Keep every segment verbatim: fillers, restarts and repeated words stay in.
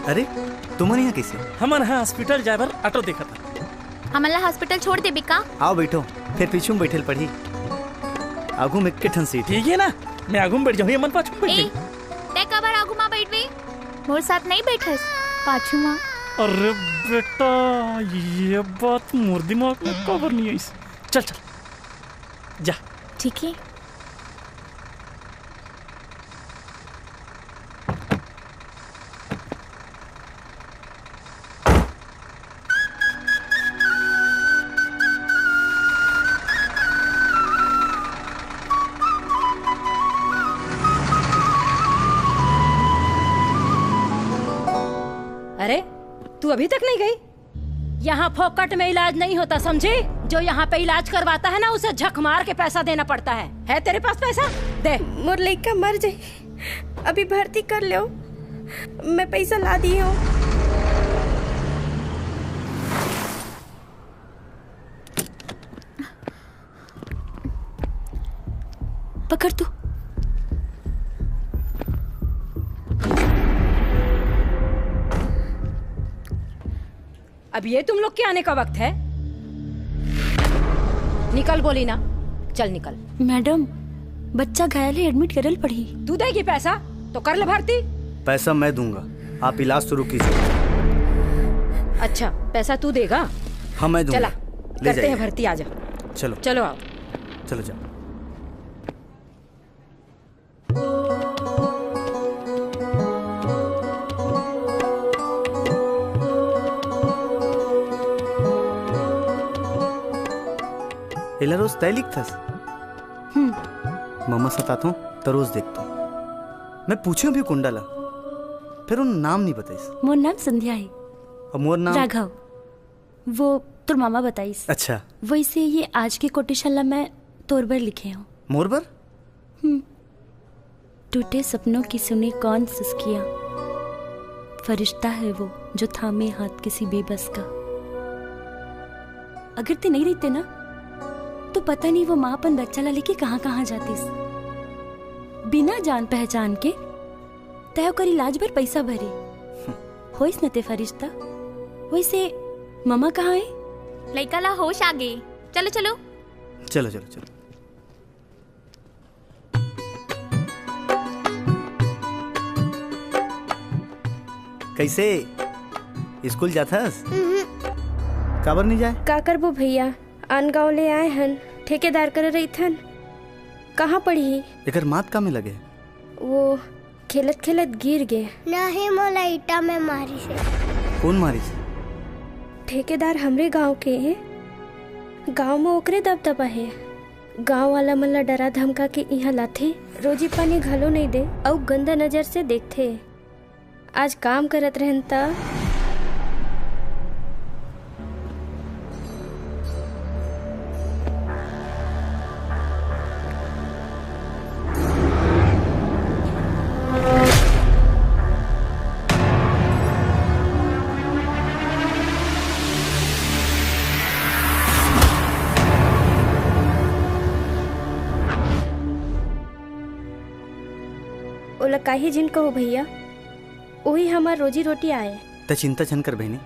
अरे, तुमन यहाँ कैसे? हमन ह hospital जाए बर auto देखत हन। हमन ला hospital छोड़ देबे का? आओ बैठो, फिर पीछू में बैठे ल पड़ही। आगू में एक ठन seat। ठीक है ना, मैं आगू में बैठ जाऊँ, हमन पाछू में बैठ ए, जाई। तै काबर आगू मा बैठबे? मोर साथ नहीं बैठस, पाछू मा। अरे बेटा, ये बात मोर दिमाग में काबर नहीं आइस। चल चल, जा। ठीक है। अरे, तू अभी तक नहीं गई? यहाँ फोकट में इलाज नहीं होता, समझी? जो यहाँ पे इलाज करवाता है ना, उसे झक मार के पैसा देना पड़ता है। है तेरे पास पैसा? दे। मोर लइका मर जाई, अभी भर्ती कर लो, मैं पैसा ला दी हूँ। पकड़ तू। अब ये तुम लोग के आने का वक्त है? निकल बोली ना, चल निकल। मैडम, बच्चा घायल है, admit करल पड़ी। तू देगी पैसा तो कर ले भर्ती। पैसा मैं दूंगा, आप इलाज शुरू कीजिए। अच्छा, पैसा तू देगा? हाँ, मैं दूंगा। चला, ले करते हैं भर्ती, आ जा। चलो। चलो आओ। चलो जाओ। एला रोज तय लिखथस? हम्म। ममा सताथों त रोज देखथों। मैं पूछे भी कुंडा ला, फिर उन नाम नहीं बताइस। मोर नाम संध्या है। और मोर नाम राघव। वो तोर मामा बताइस। अच्छा। वैसे ये आज के quotation ला मैं तोर बर लिखे हूँ। मोर बर? हम्म। टूटे सपनों की सुने कौन सिसकियां, फरिश्ता है वो जो थामे हाथ किसी बेबस का। अगर ते नहीं रहते ना, तो पता नहीं वो माँ अपन बच्चा ला लेके कहाँ कहाँ जातीस। बिना जान पहचान के तय ओकर इलाज बर पैसा भरी। होइस न ते फरिश्ता। वैसे ममा कहाँ है? लइका ला होश आ गे। चलो, चलो। चलो, चलो, चलो। कैसे, स्कूल जाथस? काबर नहीं जाए? का करबो भैया, आन गांव ले आए हन, ठेकेदार करा रहिथन, कहाँ पढ़ही? एकर मात का में लगे? वो खेलत खेलत गिर गे। नहीं, मोला ईटा में मारिस हे। कौन मारिस? ठेकेदार हमरे गांव के हे। गांव में ओकरे दबदबा हे। गांव वाला मन ला डरा धमका के इहां लाथे, रोजी पानी घलो नहीं दे, अउ गंदा नजर से देखथे। आज काम करत रहन त। ओला काहे झिन कहो भैया, ओही हमर रोजी रोटी आय। त चिंता झन कर बहिनी।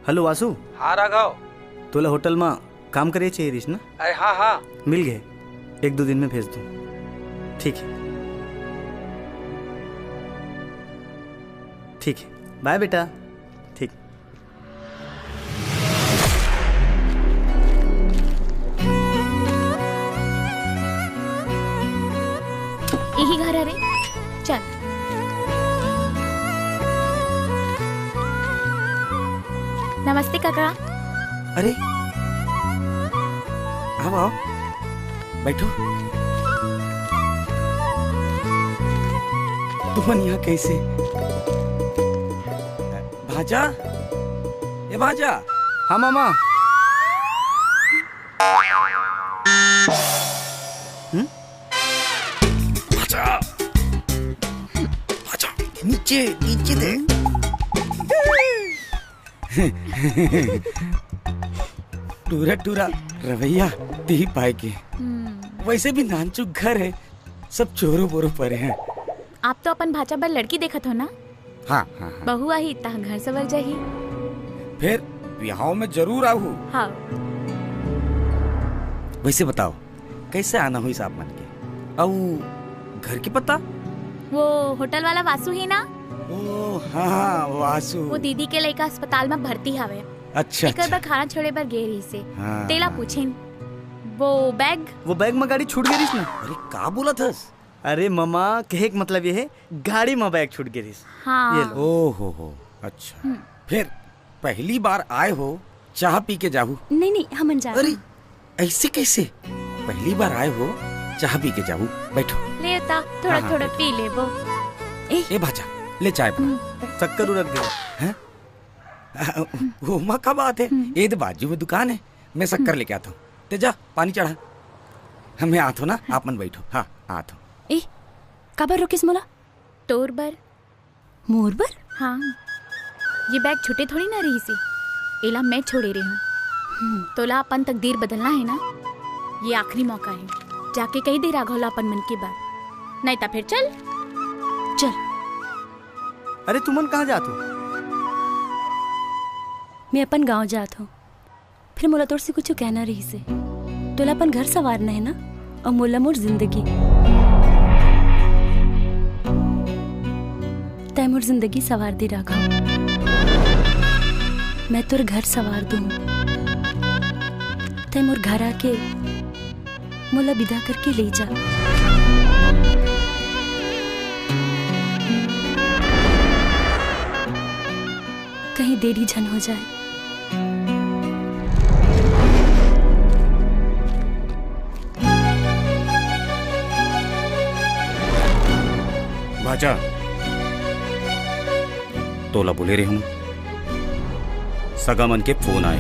हेलो वासु। हाँ राघव। तोला होटल म काम करे चाहिए रिस ना? अरे हाँ, हाँ। मिल गए, एक दो दिन में भेज दूँ। ठीक है, ठीक है, बाय बेटा। ठीक। यही घर हरे, चल। नमस्ते काका। अरे, आओ, आओ, बैठो। तुमन यहाँ कैसे? भांचा, ए भांचा। हाँ मामा। हम्म? भांचा, भांचा, नीचे, नीचे दे। टूरा टूरा रवैया ती पाए के। हम्म। वैसे भी नानचुक घर है, सब चोरों बोरों परे हैं। आप तो अपन भांचा बर लड़की देखत हो ना? हाँ, हाँ, हाँ। बहू आही, तहाँ घर सवर जाही। फिर बिहाव में जरूर आहू। हाँ। वैसे बताओ, कैसे आना होइस आप मन के? अउ घर के पता? वो होटल वाला वासु हे ना? ओ, हाँ, हाँ, वासु। वो दीदी के लइका अस्पताल में भर्ती हवे। अच्छा, एकर अच्छा। बर खाना छोड़े बर गे रहिस हे। हाँ, तेला हाँ। पूछेन। वो बैग? वो बैग में गाड़ी छूट गे रहिस ना। अरे, का बोलत हस? अरे ममा, कहे के मतलब ये हे, गाड़ी में बैग छूट गे रहिस। हाँ। ये लो। ओ हो हो, अच्छा। हम्म। फिर पहली बार आए हो, चाह पी के जाहू। नहीं, नहीं, हमन जा अरे, ऐसे कैसे? पहली बार आए हो, चाह पी के जाहू। बैठो। ले ता, थोड़ा, हाँ, हाँ, थोड़ा बैठो। पी लेबो। ए, ए भांचा, ले चाय बना। हम्म। शक्कर उरक दे। हैं? आ, वो माँ का बात है? हम्म। ए, तो बाजू में दुकान है, मैं शक्कर हम्म। लेके आता हूँ। ते जा, पानी चढ़ा। मैं आत हूँ ना, आप मन बैठो। हाँ, आत हूँ। ए, काबर रोकिस मोला? तोर बर। मोर बर? हाँ, ये बैग छूटे थोड़ी ना रहिस हे, एला मैं छोड़े रेहेंव। हम्म। तोला अपन तकदीर बदलना हे ना, ये आखिरी मौका हे। जाके कहि दे राघव ला अपन मन के बात, नहीं ता फिर चल। चल। अरे तुमन कहाँ जात हो? मैं अपन गांव जात हूँ। फिर मोला तोर से कुछ कहना रहिस हे। तोला अपन घर संवारना हे ना, अउ मोला मोर जिंदगी। तैं मोर जिंदगी संवार दे राघव। मैं तोर घर संवार दूँ। तैं मोर घर आके मोला विदा करके ले जा। कहीं देरी झन हो जाए। भांचा, तोला बोले रेहेंव, सगा मन के फोन आए,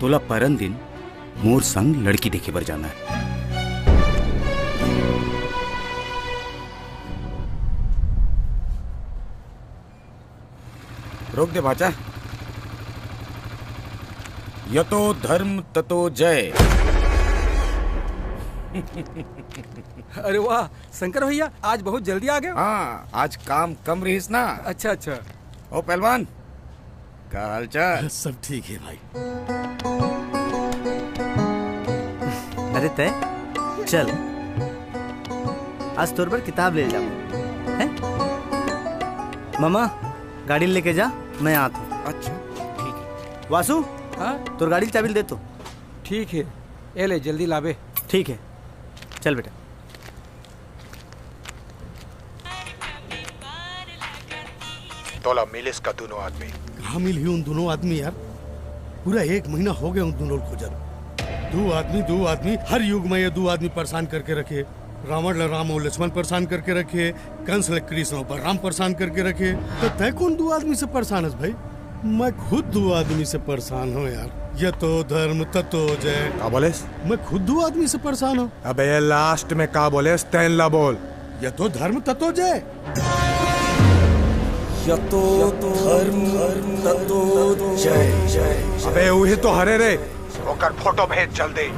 तोला परन दिन मोर संग लड़की देखे बर जाना हे। रोक दे भांचा। यतो धर्म ततो जय। अरे वाह शंकर भैया, आज बहुत जल्दी आ गए हो। हाँ, आज काम कम रहिस ना। अच्छा, अच्छा। ओ पहलवान, का हाल चाल? सब ठीक है भाई। अरे तय, चल, आज तोर बर किताब ले जाबो, हैं? मामा, गाड़ी लेके जा, मैं आत हूँ। अच्छा, ठीक है। वासु, हाँ? तोर गाड़ी चाबी दे तो। ठीक है, ए ले, जल्दी लाबे। ठीक है, चल बेटा। तोला मिलिस का दोनों आदमी? कहाँ मिलही उन दोनों आदमी यार? पूरा एक महीना हो गया उन दोनों ल खोजत। दू आदमी, दू आदमी, हर युग में ये दू आदमी परेशान करके रखे। रावण ल राम अउ लक्ष्मण परेशान करके रखे, कंस ल कृष्ण अउ बलराम परेशान करके रखे। तो तय कौन दू आदमी से परेशान हस भाई? मैं खुद दू आदमी से परेशान हूँ यार। यतो धर्म ततो जय। का बोलेस? मैं खुद दू आदमी से परेशान हूँ। अबे ये last में का बोलेस, तेन ला बोल। यतो धर्म ततो जय। यतो धर्म ततो जय। अबे उही तो हरे रे, ओकर फोटो भेज जल्दी।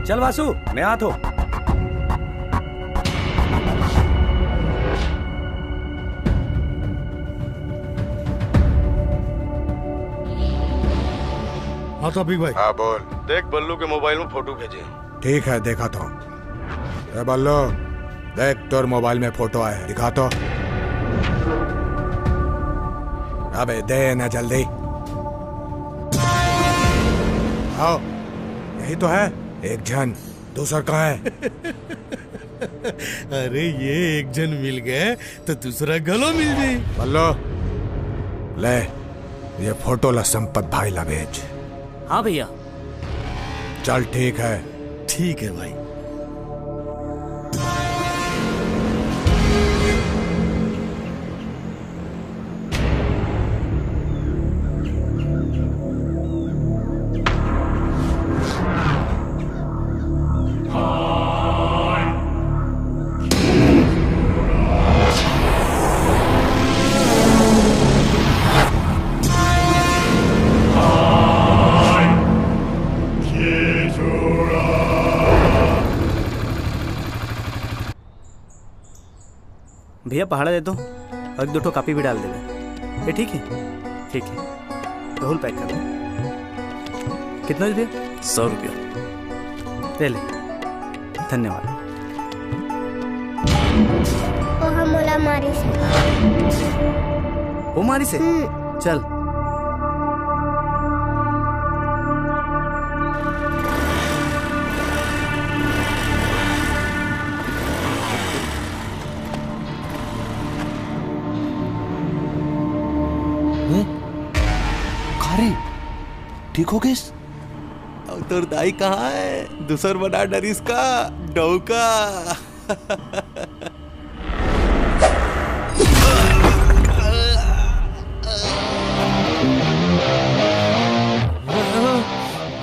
चल वासु, मैं आत हूँ। हाँ तो अभी भाई। हाँ बोल। देख बल्लू के मोबाइल में फोटो भेजे। ठीक है, देखा तो। ए बल्लू, देख तोर मोबाइल में फोटो आए है, दिखा तो। अबे दे ना जल्दी। आओ, यही तो है। एक झन, दूसर कहाँ है? अरे ये एक झन मिल गए तो दूसरा गलो मिल जाई। बल्लो, ले, ये फोटो ला संपत भाई ला भेज। हाँ भैया। चल ठीक है। ठीक है भाई। भैया, पहाड़ा दे दो और एक दो ठो कॉपी भी डाल देवे। ये ठीक है? ठीक है, तो whole pack कर दो। कितना दे दिया? सौ रुपया। ले ले, धन्यवाद। ओ हम मोला मारिस। वो मारिस हे? हम्म। चल। हैं? का रे? ठीक हो गइस? अउ तोर दाई कहाँ है? दूसर बना डरिस का, डौका।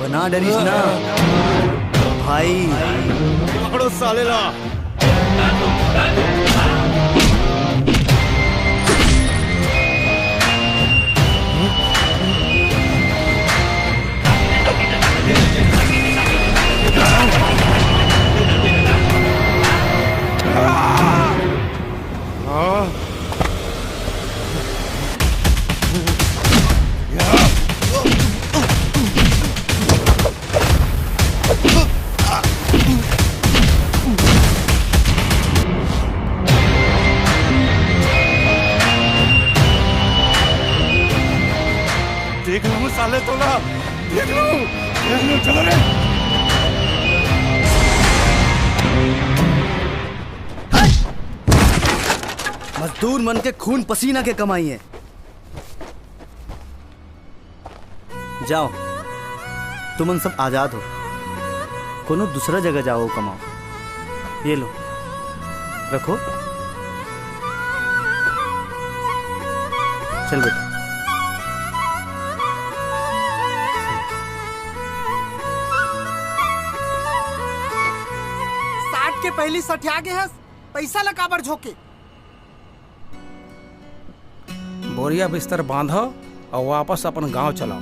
बना डरिस ना भाई। पकड़ो साले ला। देख लूं साले तोला, देख लूं, देख लूं, चलो रे। मजदूर मन के खून पसीना के कमाई है। जाओ, तुमन सब आजाद हो, कोनो दूसरा जगह जाओ, कमाओ। ये लो, रखो। चल बेटा। साठ के पहली सठिया गे हस, पैसा ला काबर झोंके? बोरिया बिस्तर बांधो अउ वापस अपन गांव चलो।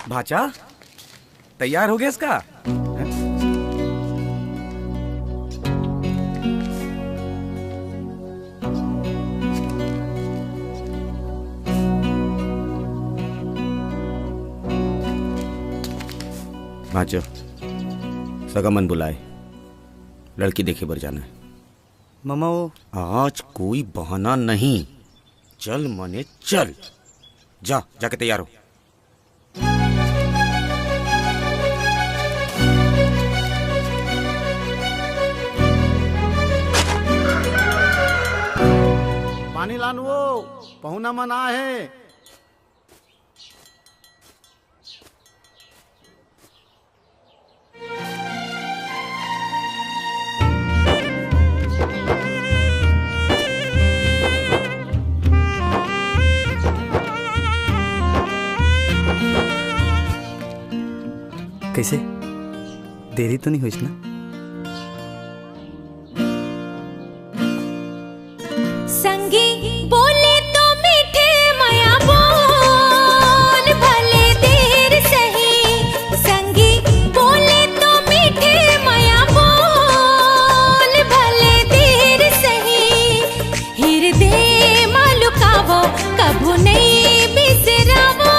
भांचा, तैयार हो गेस का? भांचो, सगा मन बुलाए, लड़की देखे बर जाना है। ममा, वो आज कोई बहाना नहीं, चल मने चल। जा, जाके तैयार हो। पानी लान वो, पहुना मन आए हे। कैसे? देरी तो नहीं हुई ना? संगी बोले तो मीठे मया बोल, भले देर सही। संगी बोले तो मीठे मया बोल, भले देर सही। हिरदे मा लुकावो, कभू नइ बिसरावो।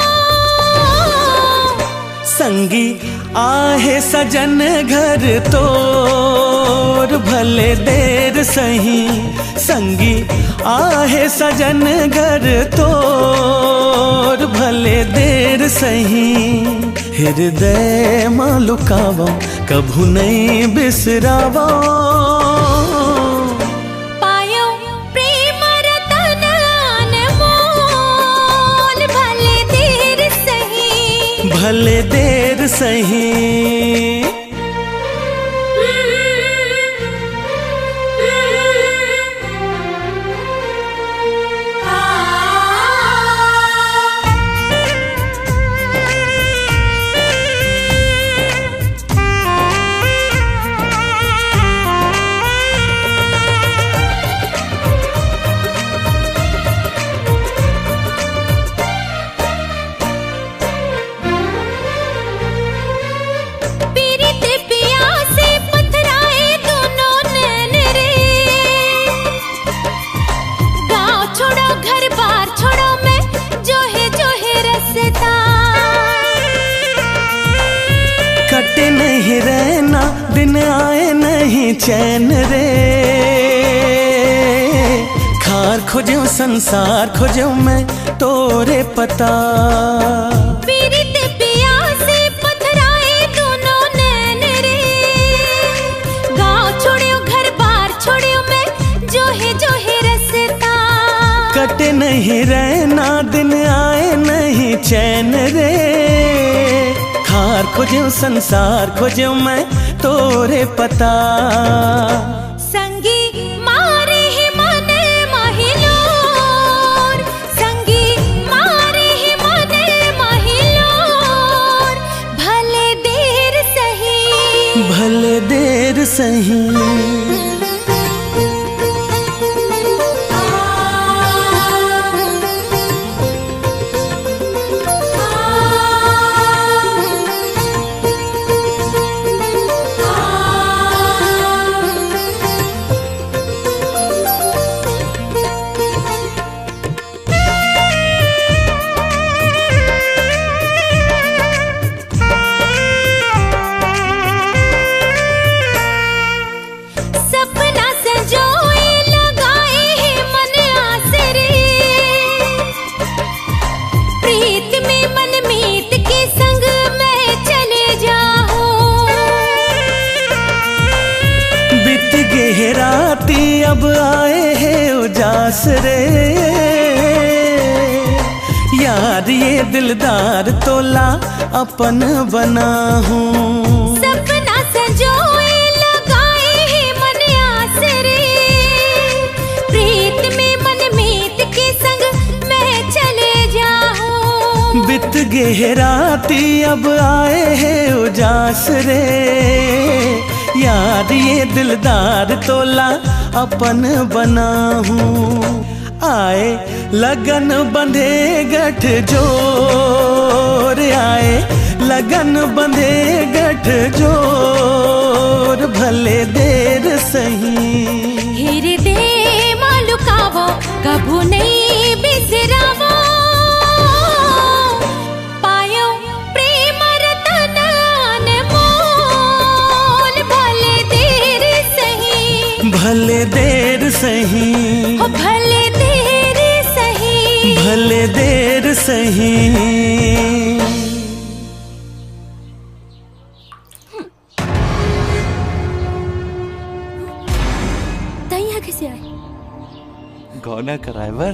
संगी आहे सजन घर तोर, भले देर सही। संगी आहे सजन घर तोर, भले देर सही। हिरदय मा लुकावो, कभू नइ बिसरावो। पायो प्रेम रतन अनमोल, भले देर सही। भले देर सही। पीरित चैन रे, खार खोज्यों, संसार खोज्यों मैं तोरे पता। पीरित पियासे पथराए दोनों नैन रे। गाँव छोड़्यों, घर बार छोड़्यों मैं, जोहे जोहे रस्ता। कटे नहीं रैना, दिन आए नहीं चैन रे। खार खोज्यों, संसार खोज्यों मैं तोरे पता। संगी मारे हे मन महिलोर, संगी मारे हे मन महिलोर, भले देर सही। भले देर सही। सपना संजोए लगाए हे मन आसरे। प्रीत में मन मीत के संग मैं चले जाहूं। बीत गे हे राती, अब आए हे उजास रे। यार ये दिलदार तोला अपन बनाहूं। सपना संजोए लगाए हे मन आसरे। प्रीत में मन मीत के संग मैं चले जाहूं। बीत गे हे राती, अब आए हे उजास रे। यार ये दिलदार तोला अपन बनाहूं। आए लगन बंधे गठजोर, आए लगन बंधे गठजोर, भले देर सही। हिरदे मा लुकावो, कभू नइ बिसरावो। पायो प्रेम रतन अनमोल, भले देर सही। भले देर सही। हो भले देर सही। भले देर सही। तैं यहाँ कैसे आए? गौना कराए बर।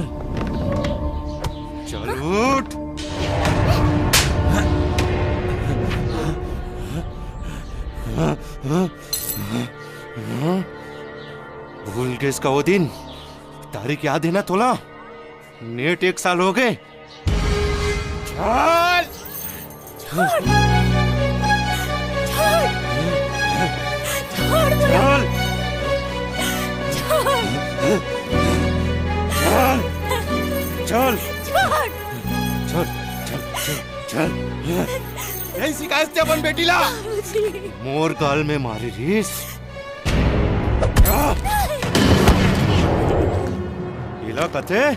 चल उठ। भूल गेस का वो दिन? तारीख याद है ना तोला? नेट एक साल हो गए। चल। छोड़। छोड़। छोड़ मुझे। चल। छोड़। चल। चल। छोड़। चल, चल, चल, चल। यही सिखाए थे अपन बेटी ला। बाबूजी। मोर गाल में मारे रीस। इला कथे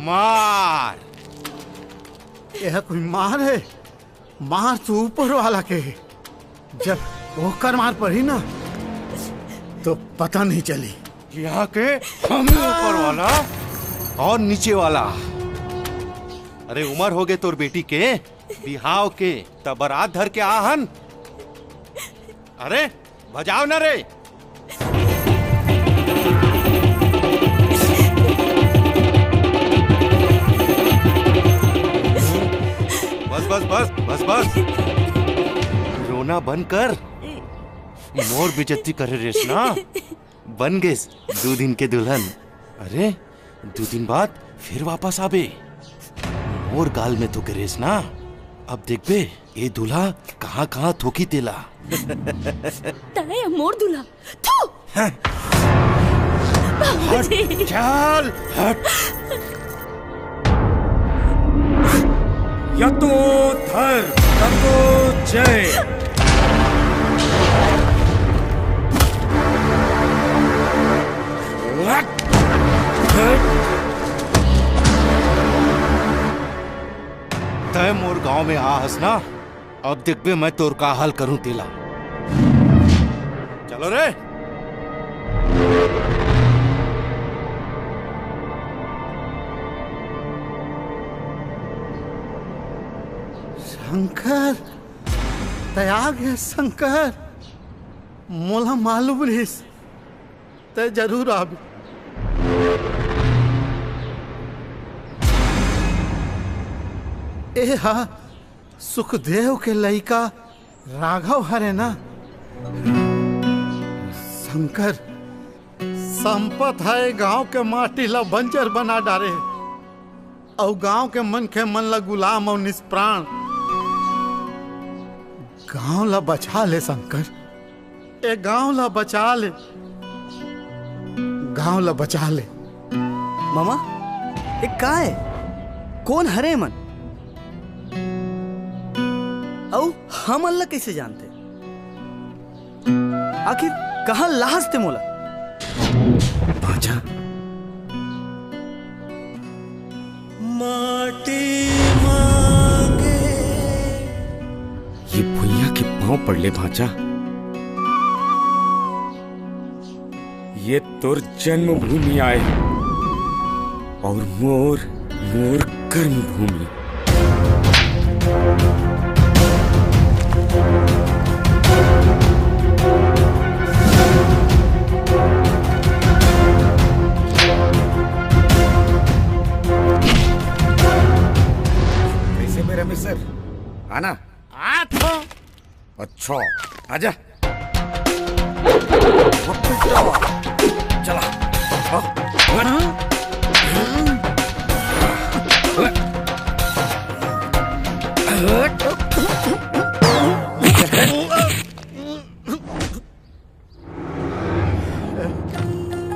मार। यह कोई मार है? मार तो ऊपर वाला के हे। जब ओकर मार पड़ी ना, तो पता नहीं चली। यहाँ के हम ही ऊपर वाला और नीचे वाला। अरे, उमर हो गए तोर बेटी के बिहाव के, त बरात धर के आहन। अरे, बजाव ना रे। बस, बस, बस, बस, बस। रोना बंद कर। मोर बेइज्जती करे रेस ना। बन गेस दू दिन के दुल्हन। अरे, दू दिन बाद फिर वापस आबे। मोर गाल में थूके रेस ना। अब देखबे, ए दूल्हा कहाँ-कहाँ थूकी तेला। तय मोर दूल्हा। थू! हाँ। बाबूजी। हट, चल, हट। या तो धर, या तो जय। तय मोर गांव में आ हस ना, अब देखबे मैं तोर का हाल करूं तेला। चलो रे। शंकर, तैं आ गे शंकर, मोला मालूम रहिस, तैं जरूर आबे। ए हा सुखदेव के लइका राघव हरे ना? शंकर, संपत ह ए गांव के माटी ला बंजर बना डारे, अउ गांव के मनखे मन ला गुलाम अउ निष्प्राण। गांव ला बचा ले शंकर, ए गांव ला बचा ले, गांव ला बचा ले। मामा, ए का हे? कोन हरे मन? अउ हमन ला कइसे जानथे? आखिर कहाँ लाहस ते मोला? भांचा। माटी मांगे। ये भुइयां के पांव पड़ ले भांचा। ये तोर जन्मभूमि आय अउ मोर, मोर कर्मभूमि। कइसे बे रमेश सर? आना। आ तो। अच्छा, आजा। चला। हाँ।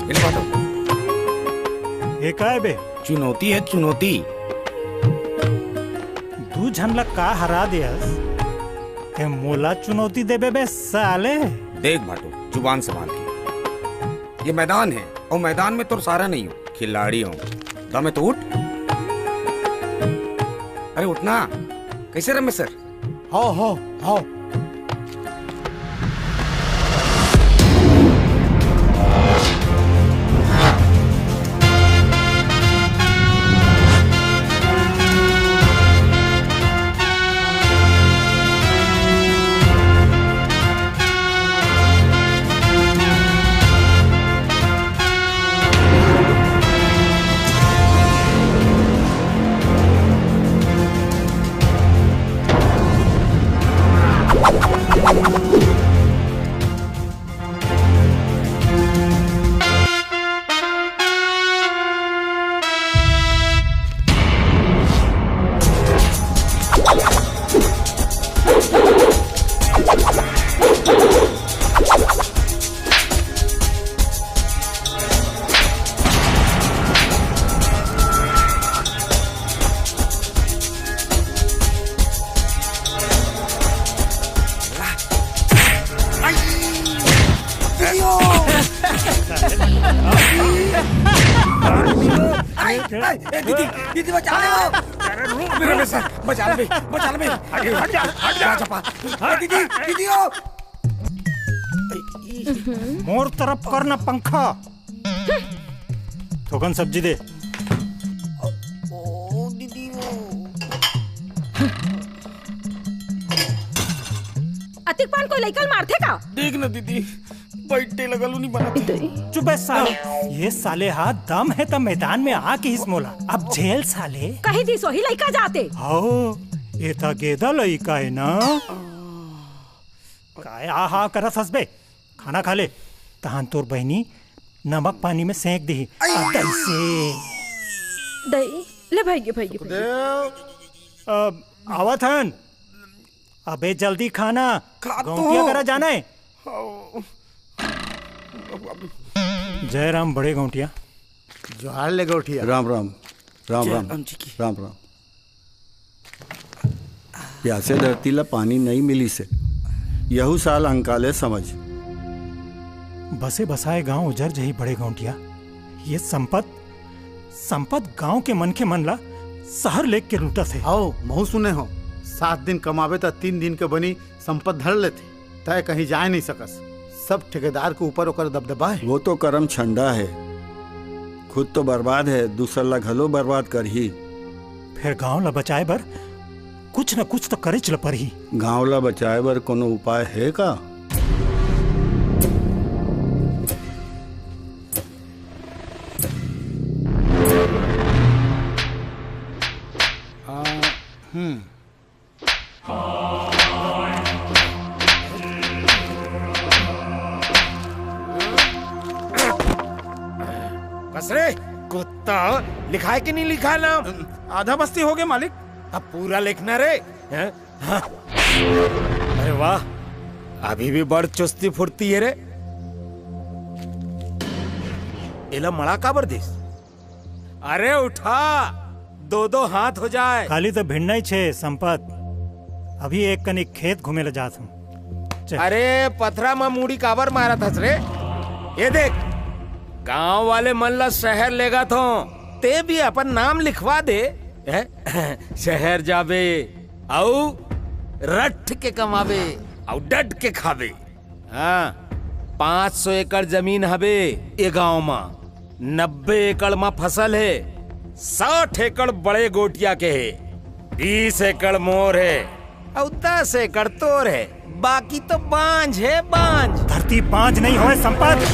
ये ले बाटो। ये का हे बे? चुनौती हे, चुनौती। दू झन ला का हरा देहस? ते मोला चुनौती देबे बे साले? देख भाटो, जुबान संभाल के। ये मैदान हे अउ मैदान में तोर सारा नइ हों, खिलाड़ी हों। दम हे तो उठ। अरे उठ ना। कइसे रमेश सर? हव, हव, हव। ए, दीदी, दीदी, बचा ले। अरे, रुक, मेरे में से, बचा ले, बचा ले। हट जा, हट जा, हट जा। बचा पा। ए, दीदी, दीदी, ओ। मोर तरफ कर ना पंखा। थोकन सब्जी दे। ओ, दीदी, ओ। अतिक पान कोई लइका ल मारथे का? देख ना दीदी, बइठे लगलू नहीं बना। चुप हे साले, ये साले हा दम हे त मैदान में आ किहिस मोला। अब झेल साले। कही दिस वही लइका जाते। हो, ये त गेदा लइका हे ना। काय आ हा करत हस बे? खाना खा ले, तहान तोर बहिनी नमक पानी में सेंक दिही। अब दई से। दई, ले भाई, ये भाई, ये भाई। सुखदेव। अब आवत हन। अबे जल्दी खाना। खा तो। गौंटिया करा जाना हे। जय राम बड़े गौंटिया। जोहार ले गौंटिया। राम राम। राम जय राम। राम जी की। राम राम। प्यासे धरती ला पानी नइ मिलिस हे। यहू साल अंकाले समझ। बसे बसाए गांव उजर जही बड़े गौंटिया। ये संपत, संपत गांव के मनखे मन ला शहर लेग के लूटत हे। हव, महूं सुने हंव, सात दिन कमाबे त तीन दिन के बनी संपत धर लेथे, तय कहीं जाए नइ सकस। सब ठेकेदार के ऊपर ओकर दबदबा हे। वो तो करम छंडा हे, खुद तो बर्बाद हे, दूसर ला घलो बर्बाद करही। फेर गांव ला बचाए बर कुछ न कुछ तो करेच ल परही। गांव ला बचाए बर कोनो उपाय हे का? आ, हम्म। कस रे, कुत्ता, लिखाय कि नहीं लिखाय नाम? आधा बस्ती हो गे मालिक। अब पूरा लिखना रे। हैं? हाँ। अरे वाह, अभी भी बड़ चुस्ती फुर्ती हे रे। एला मड़ा काबर दिस? अरे उठा, दो दो हाथ हो जाय। खाली तो भिड़ना ही छे संपत। अभी एक कनिक खेत घूमे ला जात हूँ। चल। अरे पथरा म मुड़ी काबर मारत हस रे? ये देख, गांव वाले मन ला शहर लेगत हों, ते भी अपन नाम लिखवा दे। हैं? शहर जाबे अउ रट के कमाबे अउ डट के खाबे। हाँ, पाँच सौ एकड़ जमीन हबे ए गांव म। नब्बे एकड़ म फसल हे, साठ एकड़ बड़े गोटिया के हे, बीस एकड़ मोर हे, अउ दस एकड़ तोर हे, बाकी तो बांझ हे, बांझ। धरती बांझ नहीं होय संपत।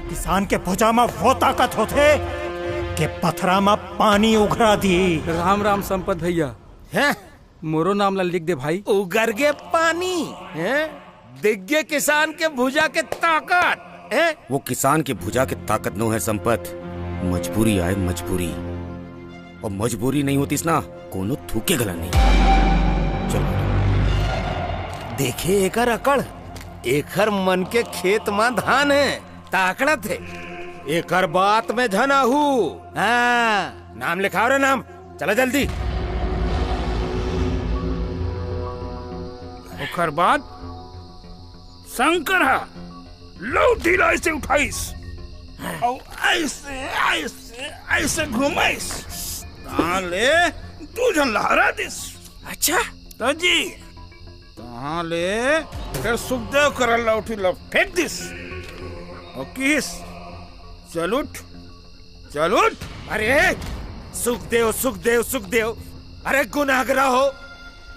किसान के भुजा म वो ताकत होथे के पथरा म पानी उघरा दी। राम राम संपत भैया। हैं? मोरो नाम ला लिख दे भाई। उगर गे पानी, हैं? दिख गे किसान के भुजा के ताकत, हैं? वो किसान के भुजा के ताकत नो हे संपत, मजबूरी आय मजबूरी। अउ मजबूरी नहीं होतिस ना, कोनो थूके घला नहीं। चल। देखे एकर अकड़, एकर मन के खेत म धान हे, ताकड़त हे। एकर बात में झन आहू। हाँ, नाम लिखाव रे नाम। चला जल्दी। ओकर बाद शंकर ह लौठी ला ऐसे उठाइस अउ ऐसे, ऐसे, ऐसे घुमाइस। तहाँ ले दू झन लहरा दिस। अच्छा? तो जी, तहाँ ले फेर सुखदेव करा लौठी ला फेंक दिस अउ किहिस, "चल उठ, चल उठ।" अरे, सुखदेव, सुखदेव, सुखदेव, अरे गुन अगरा हो,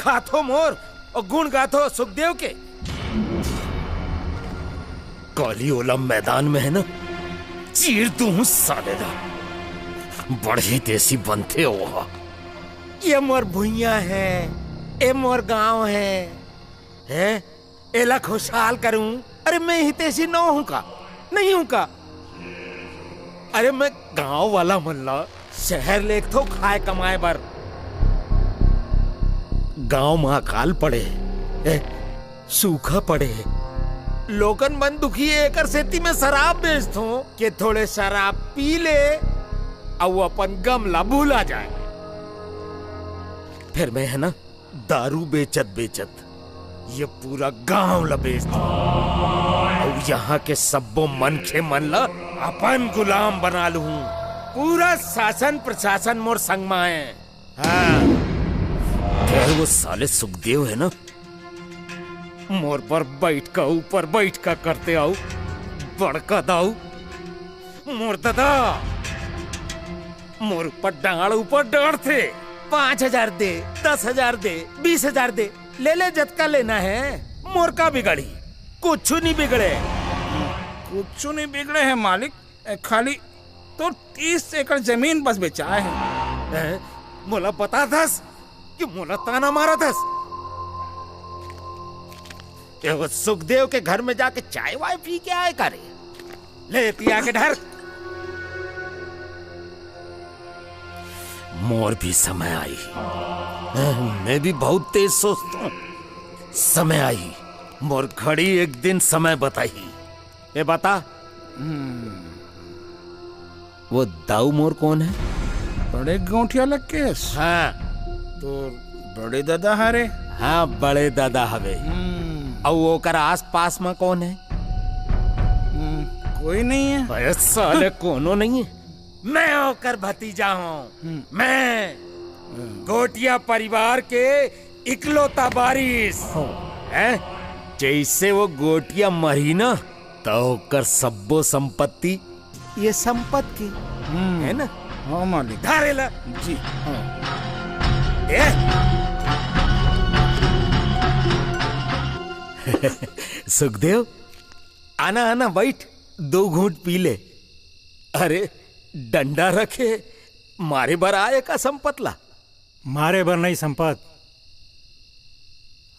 खाथो मोर अउ गुन गाथो सुखदेव के। काली ओला मैदान में हे ना, चीर दूहूं साले ला। बड़े देसी बनथे ओहा। ये मोर भुइयां हे, ए मोर गांव हे। हैं? एला खुशहाल करूं? अरे मैं हितैषी नोहूं का? नहीं हूं का? अरे मैं गांव वाला मन ला शहर लेगथों खाय कमाय बर। गांव म अकाल पड़े, ए, सूखा पड़े, लोगन मन दुखी हे, एकर सेती मैं शराब बेचथों के थोड़े शराब पी ले अउ अपन गम ला भुला जाय। फेर मैं हे ना दारू बेचत बेचत ये पूरा गांव ल बेच दूं अउ यहां के सब्बो मनखे मन ल अपन गुलाम बना लूं। पूरा शासन प्रशासन मोर संग म हे। हां, फेर वो साले सुखदेव हे ना, मोर बर बइठका ऊपर बइठका करथे अउ बड़का दाऊ मोर ददा मोर ऊपर डांड़ ऊपर डांड़थे। पांच हजार दे, दस हजार दे, बीस हजार दे, ले ले जतका लेना हे, मोर का बिगड़ही? कुछु नहीं बिगड़े। कुछु नहीं बिगड़े हे मालिक, ए, खाली तो तीस एकड़ जमीन बस बेचाय हे। हैं? मोला बताथस कि मोला ताना मारथस? ए, वो सुखदेव के घर में जाके चाय वाय पी के आय का रे? ले, एती आके धर। मोर भी समय आही। मैं भी बहुत तेज सोचथों। समय आही। मोर घड़ी एक दिन समय बताही। ए बता, वो दाऊ मोर कोन हे? बड़े गौंठिया लग के हस। हां। तोर बड़े ददा हरे। हां, बड़े ददा हवे। हम्म। अउ ओकर आसपास म कोन हे? हम्म, कोई नहीं हे। अरे साले, कोनो नहीं हे। मैं ओकर भतीजा हूं। हम्म। मैं हम्म। गोटिया परिवार के इकलौता बारिस। हो। हैं? जैसे वो गोटिया मरी ना, तो ओकर सब्बो संपत्ति ये संपत के, है ना? हाँ मालिक। धारे ला। जी। हाँ। ए? सुखदेव, आना, आना, बैठ, दो घूंट पी ले। अरे, डंडा रखे, मारे बर आए का संपत ला? मारे बर नहीं संपत,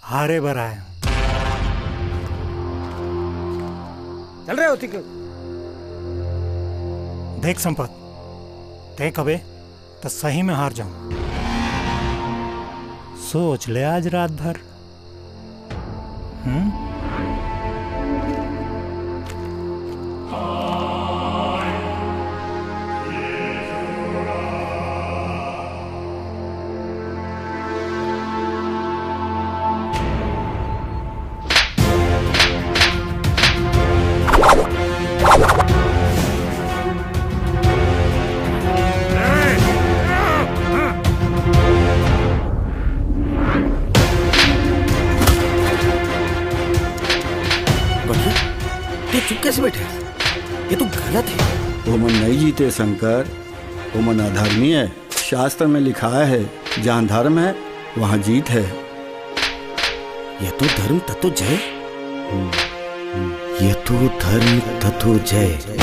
हारे बर आए हूं। चल रहे होती क्यों? देख संपत, ते कबे त सही में हार जाऊं। सोच ले आज रात भर। हम्म? बकरी, ये चुप कैसे बैठे हैं? ये तो गलत है। वो मन नहीं जीते शंकर, वो मन अधर्मी है। शास्त्र में लिखा है, जहाँ धर्म है, वहाँ जीत है। ये तो धर्म तत्व जय। हम्म, हम्म। ये तो धर्म तत्व जय।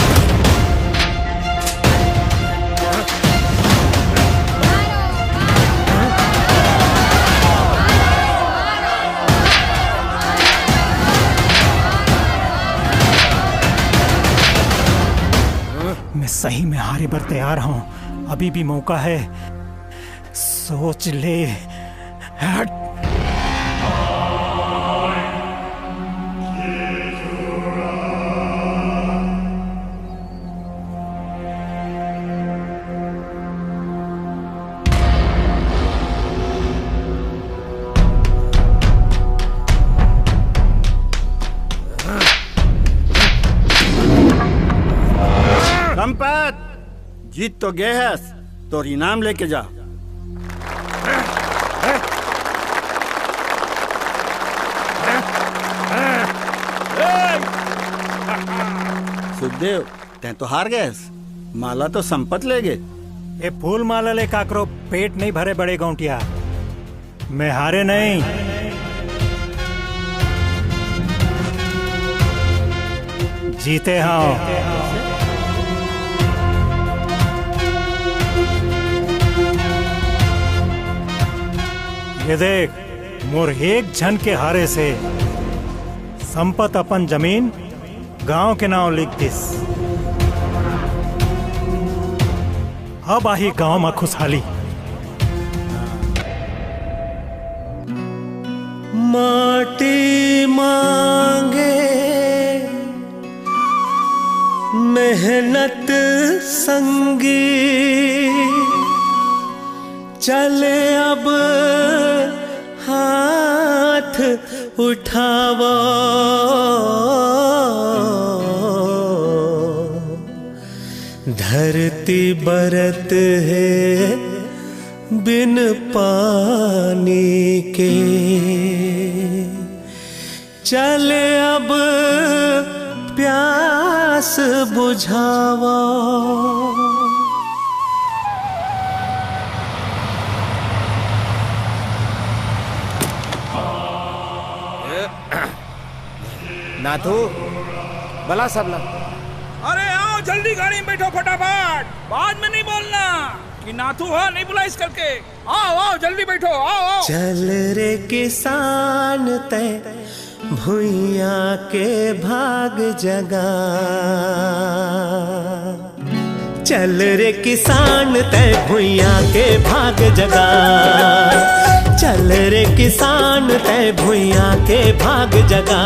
मैं सही में हारे बर तैयार हूँ, अभी भी मौका है, सोच ले। हट। संपत, जीत तो गए हस, तोर इनाम लेके जा। सुखदेव, तैं तो हार गए हस, माला तो संपत ले गे। ए फूल माला ले काकरो पेट नहीं भरे बड़े गौंटिया। मैं हारे नहीं, जीते हूं। ये देख, मोर एक झन के हारे से संपत अपन जमीन गांव के नांव लिख दिस। अब आही गांव म खुशहाली। माटी मांगे मेहनत संगी, चल अब हाथ उठावो। धरती बरत हे बिन पानी के, चल अब प्यास बुझावो। नाथू, बला सबला। अरे आओ, जल्दी गाड़ी में बैठो फटाफट। बाद में नहीं बोलना कि नाथू हा नहीं बुलाइस करके। आओ, आओ, जल्दी बैठो, आओ, आओ। चल रे किसान, तै भुइयां के भाग जगा। चल रे किसान, तै भुइयां के भाग जगा। चल रे किसान, तै भुइयां के भाग जगा।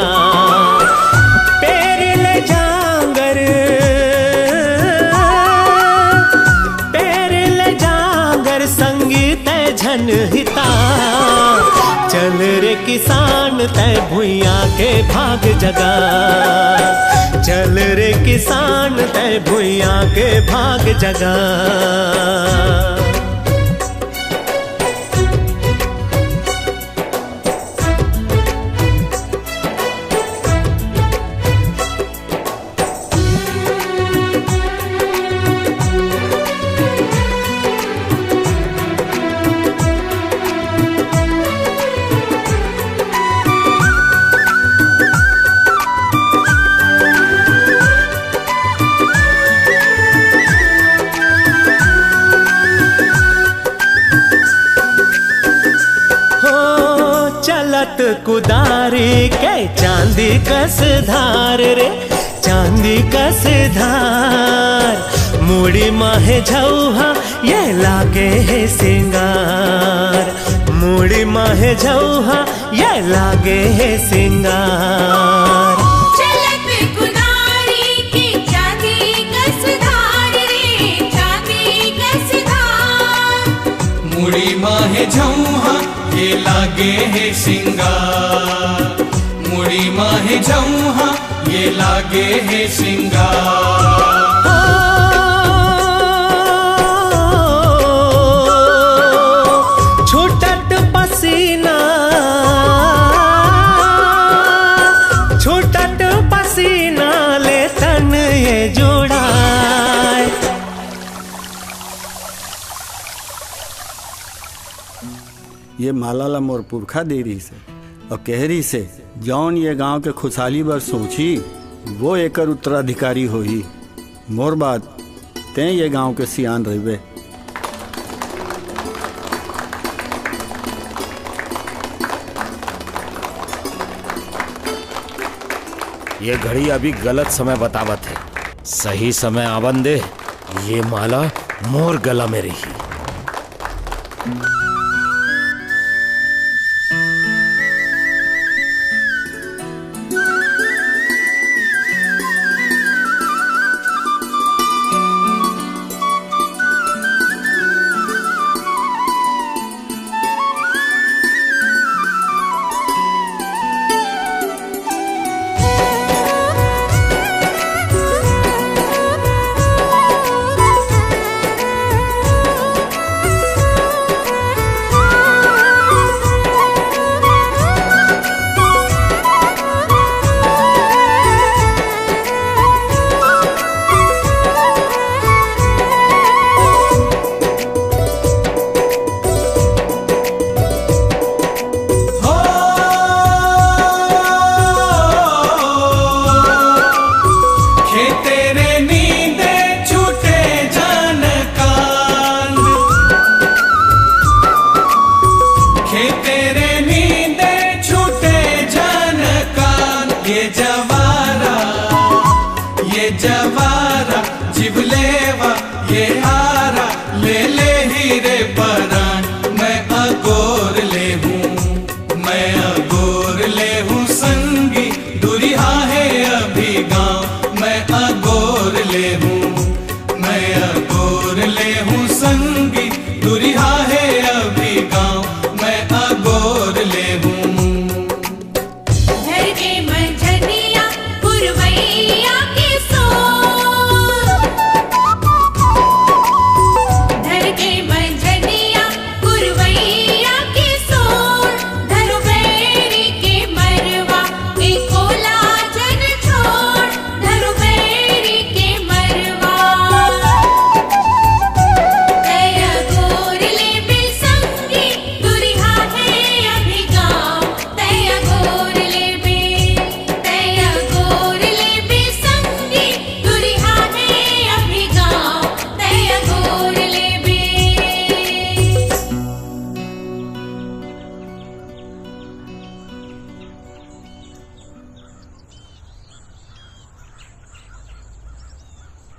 पेर ले जांगर, पेर ले जांगर, संगी तै झन हिता। चल रे किसान, तै भुइयां के भाग जगा। चल रे किसान, तै भुइयां के भाग जगा। कुदारी के चांदी कस धार रे, चांदी कस धार। मुड़ी माहे झौहा ये लागे हे सिंगार, मुड़ी माहे झौहा ये लागे हे सिंगार। चलत कुदारी के चांदी कस धार रे, चांदी कस धार। मुड़ी माहे झौहा ये लागे हे सिंगार, मुड़ी माहे झौहा ये लागे हे सिंगार। छूटत पसीना, छूटत पसीना ले तन ये जुड़ाए। ये माला ला मोर पुरखा दे रहिस हे अउ कहे रहिस हे, जौन ये गांव के खुशहाली बर सोचही, वो एकर उत्तराधिकारी होही। मोर बाद, तें ये गांव के सियान रहिबे। ये घड़ी अभी गलत समय बतावत हे, सही समय आवन दे, ये माला मोर गला में रही।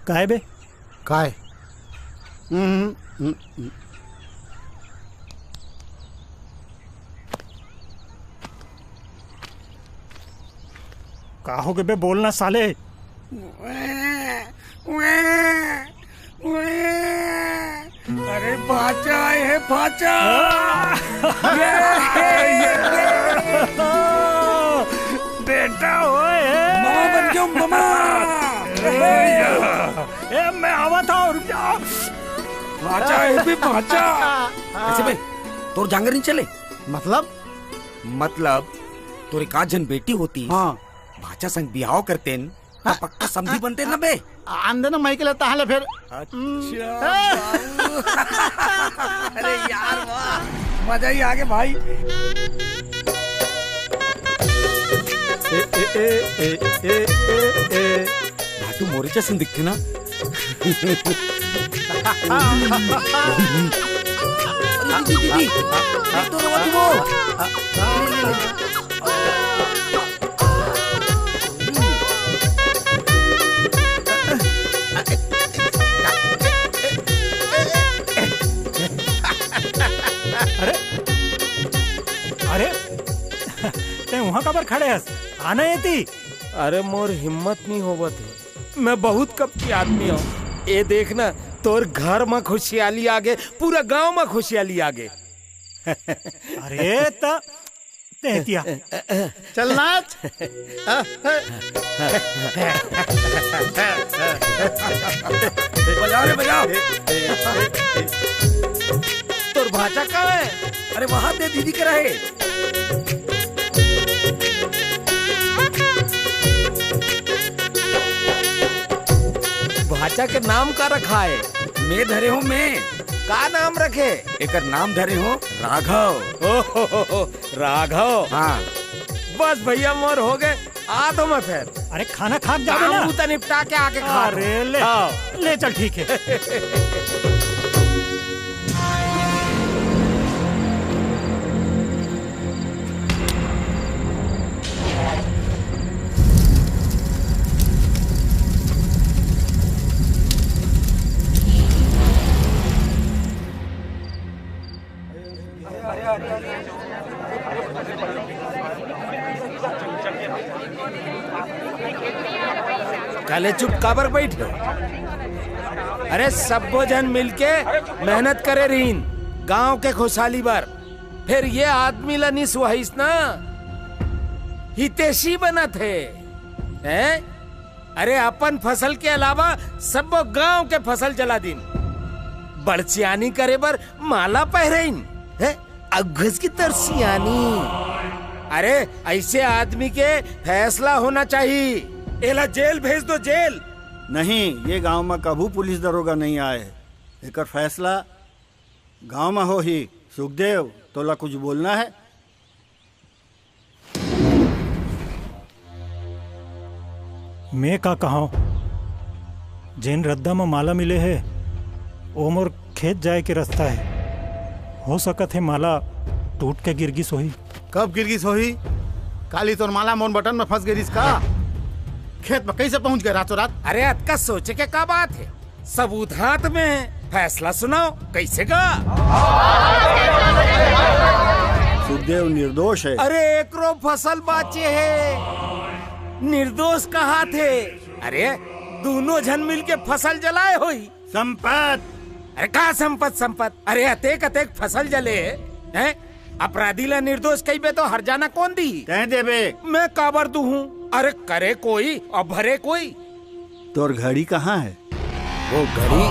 काय बे? काय? हम्म, हम्म, हम्म। का हो गे बे? बोलना साले। अरे भांचा आए हे, भांचा। ये, ये, ये। बेटा होए हे। मामा बन गयो, मामा। ए, मैं आवा था, रुक जा। भांचा आए हे बे, भांचा। कैसे बे? तोर जांगर नहीं चले? मतलब? मतलब, तोर एक आध झन बेटी होती। हाँ। भांचा संग बिहाव करतेन, त हाँ। पक्का समधी बनते ना बे। आन दे ना, मैं के लेता हले फिर। अच्छा, हम्म। बाबू। अरे यार, वाह, मजा ही आ गया भाई। ए, ए, ए, ए, ए, ए, ए। भाटू मोरे जैसन दिखथे ना। अरे दीदी, दीदी, देख तो रवा तू वो। ले, ले, ले। अरे, अरे, तैं उहाँ काबर खड़े हस? आना एती। अरे, मोर हिम्मत नहीं होवत हे। मैं बहुत कपटी आदमी हूँ। ए देख ना, तोर घर म खुशियाली आगे, पूरा गांव म खुशियाली आगे। अरे त तेतिया। चल नाच। बजाओ रे, बजाओ। तोर भांचा कहाँ है? अरे वहां दे दीदी करा है। भांचा के नाम का रखा है? मैं धरे हूँ मैं। का नाम रखे? एकर नाम धरे हूँ राघव। ओहो, राघव। हाँ। बस भैया, मोर हो गए। आ तो मैं फिर। अरे खाना खा के जाबे काम ना। बूता निपटा के आके खा। अरे ले। हाँ। ले चल, ठीक है। काले चुप काबर बैठ गए? अरे सब्बो झन मिलके मेहनत करे रहीन गांव के खुशहाली बर, फिर ये आदमी ला नी सुहाइस ना, हितैषी बनत हे, हैं? अरे अपन फसल के अलावा सब्बो गांव के फसल जला दिन। बड़चियानी करे बर माला पहरइन, हैं? अघस की तरसियानी। अरे ऐसे आदमी के फैसला होना चाहिए। एला जेल भेज दो, जेल। नहीं, ये गांव में कभू पुलिस दरोगा नहीं आए। एकर फैसला गांव में होही। सुखदेव, तोला कुछ बोलना है? मैं का कहंव, जेन रद्दा म माला मिले हे, ओ मोर खेत जाए के रस्ता हे। हो सकत हे माला टूट के गिर गिस होही। कब गिर गिस होही? काली तोर माला मोर बटन में फंस गे रिस का? खेत में कैसे पहुंच गए रातों रात? अरे अतका सोचे के का बात हे? सबूत हाथ में है, फैसला सुनाओ, कैसे गा? सुखदेव निर्दोष है। अरे एकरो फसल बाचे है, निर्दोष कहा थे? अरे दोनों झन मिलके फसल जलाए होई। संपत। अरे का संपत, संपत? अरे अतेक अतेक फसल जले हैं, अपराधी ला निर्दोष कहिबे तो हरजाना कौन दी? तैं देबे। मैं काबर दूहूं? अरे करे कोई और भरे कोई। तोर घड़ी कहाँ है? वो घड़ी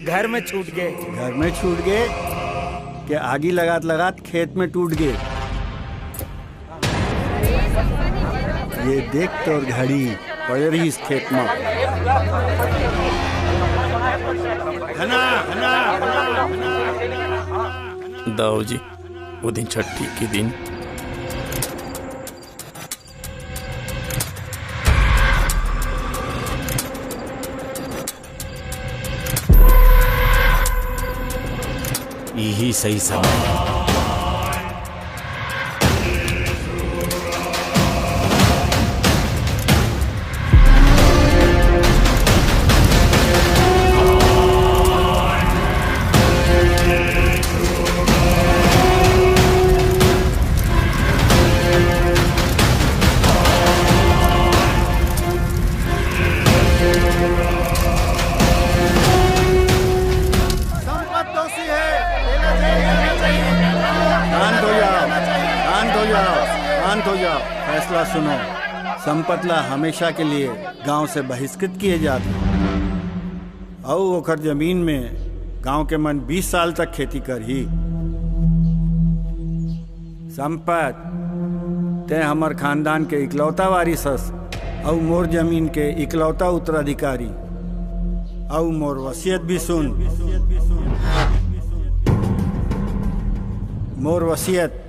घर में छूट गए। घर में छूट गए के आगी लगात लगात खेत में टूट गए। ये देख तोर घड़ी पड़े रहिस खेत में। हना, हना, हना, हना, हना। दाऊ जी, वो दिन छठी के दिन यही सही समय। संपत दोषी है, एला जेल जाना चाहिए। शांत हो जाओ, शांत हो जाओ, शांत हो जाओ। फैसला सुनो, संपत ला हमेशा के लिए गांव से बहिष्कृत किए जात हे। अउ ओकर जमीन में गांव के मन बीस साल तक खेती करही। संपत, तैं हमर खानदान के इकलौता वारिस हस, अउ मोर जमीन के इकलौता उत्तराधिकारी। अउ मोर वसीयत भी सुन। मोर वसीयत,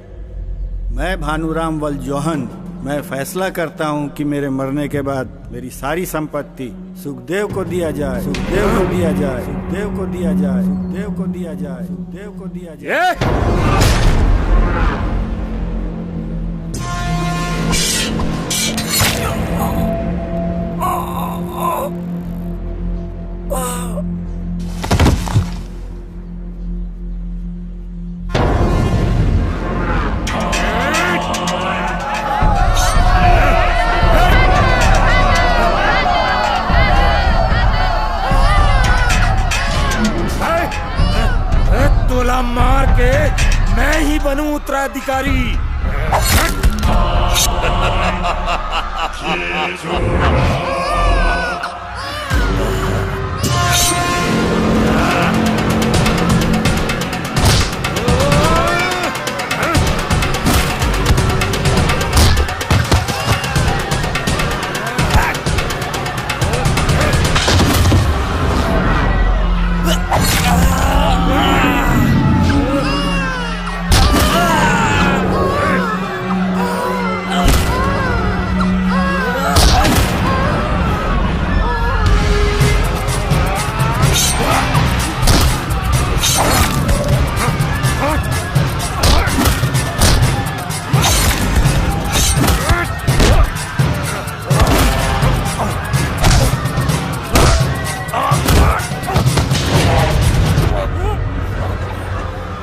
मैं भानुराम वल जोहन मैं फैसला करता हूँ कि मेरे मरने के बाद मेरी सारी संपत्ति सुखदेव को दिया जाए, सुखदेव को दिया जाए, सुखदेव को दिया जाए, सुखदेव को दिया जाए, सुखदेव को दिया जाए। तोला मार के मैं ही बनूं उत्तराधिकारी।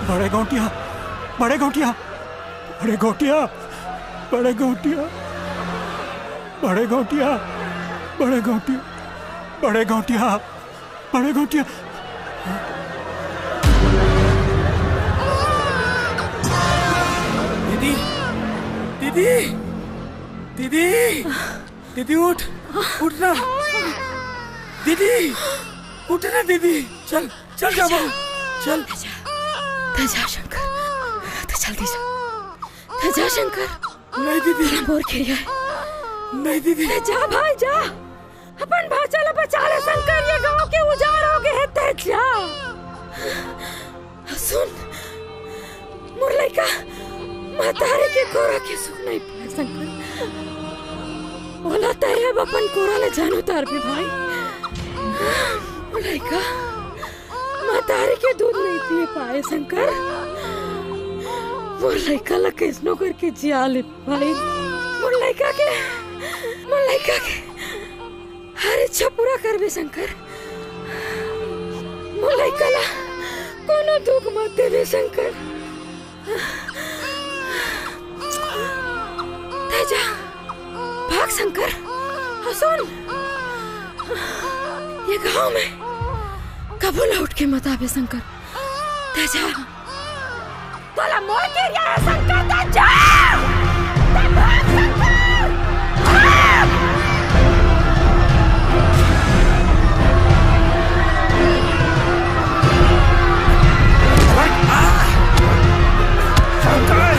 बड़े गौंटिया, बड़े गौंटिया, बड़े गौंटिया, बड़े गौंटिया, बड़े गौंटिया, बड़े गौंटिया, बड़े गौंटिया, बड़े गौंटिया। दीदी, दीदी, दीदी, दीदी उठ, उठ ना। दीदी, उठ ना दीदी, चल, चल जा बहू, चल। तै जा शंकर, तै जल्दी जा, तै जा शंकर। नहीं दीदी। मोर के लिए। नहीं दीदी। तै जा भाई जा, अपन भांचा ला बचा ले शंकर, ये गांव के उजाड़ हो गए हे, तै जा। सुन, मोर लइका महतारी के कोरा के सुख नहीं पाए शंकर। ओला तै अब अपन कोरा ले झन उतारबे भाई। मोर लइका महतारी के दूध नहीं पिए पाए शंकर। मोर लइका ला कैसनो करके जिया ले भाई। मोर लइका के, मोर लइका के हर इच्छा पूरा करबे शंकर। मोर लइका ला कोनो दुख मत देबे शंकर। तै जा, भाग शंकर। अउ सुन, ये गांव में कभू लौट के मत आबे शंकर। तै जा। तोला मोर के रिया हे शंकर, तै जा। तै भाग शंकर। भाग। शंकर,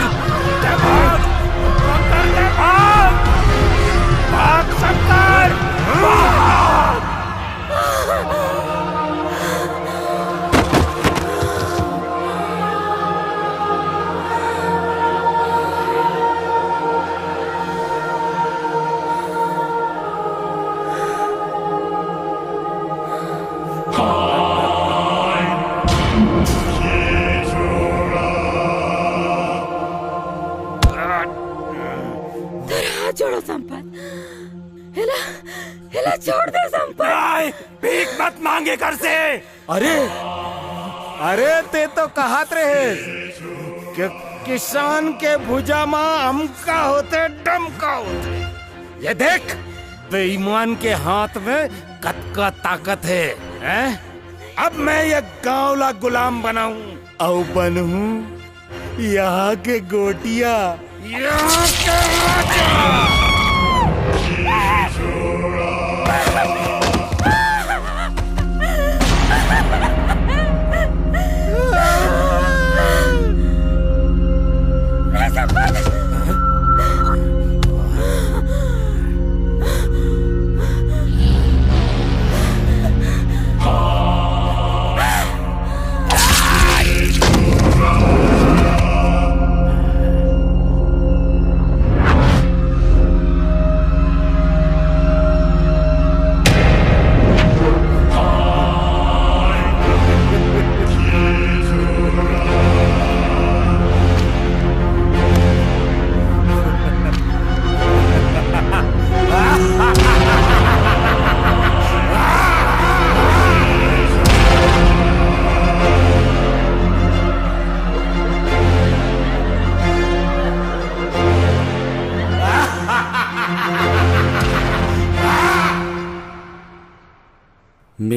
तै भाग। शंकर, तै भाग। भाग शंकर, भाग। तोर हाथ जोड़ो संपत, एला, एला छोड़ दे संपत। नहीं, भीख मत मांगे घर से। अरे, अरे, ते तो कहत रहे कि किसान के भुजा मा अमका होथे, डमका होथे। ये देख, बेईमान के हाथ में कतका ताकत हे, हैं? अब मैं ये गांव ला गुलाम बनाऊं। अउ बनहूं यहाँ के गोटिया। यहाँ के राजा।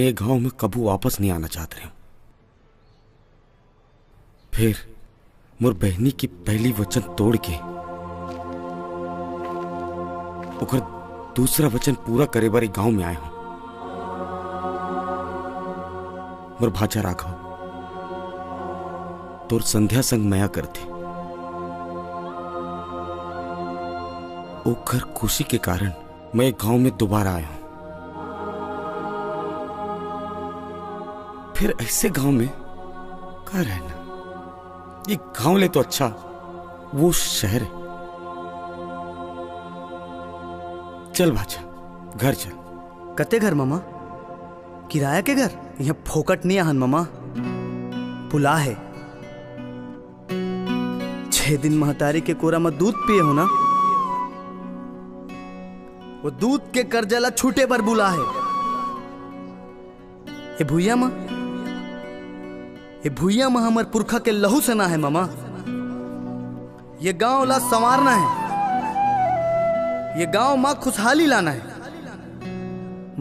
ये गांव में कभू वापस नहीं आना चाहत रहे हूं। फिर मोर बहनी के पहली वचन तोड़ के ओकर दूसरा वचन पूरा करे बर ये गांव में आए हूं। मोर भांचा राघव, तोर संध्या संग मया करथे। ओकर खुशी के कारण मैं गांव में दोबारा आया हूं। फिर ऐसे गांव में का रहना? ये गांव ले तो अच्छा वो शहर है। चल भांचा, घर चल। कते घर मामा? किराया के घर? इहां फोकट नहीं आहन मामा, बुलाय हे। छह दिन महतारी के कोरा म दूध पिए हो ना, वो दूध के कर्जा ला छूटे बर बुलाय हे। ए भुइयां म, ए भुइयां म हमर पुरखा के लहू सना हे मामा। ये गांव ला संवारना हे, ये गांव म खुशहाली लाना हे।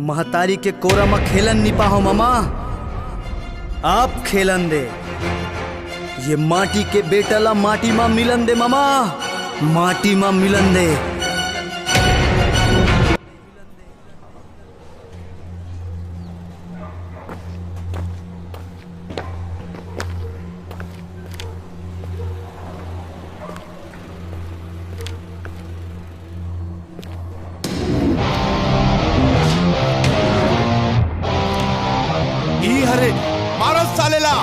महतारी के कोरा म खेलन नी पाहो मामा, आप खेलन दे। ये माटी के बेटा ला माटी म मिलन दे मामा, माटी म मिलन दे। ई हरे, मारो साले ला।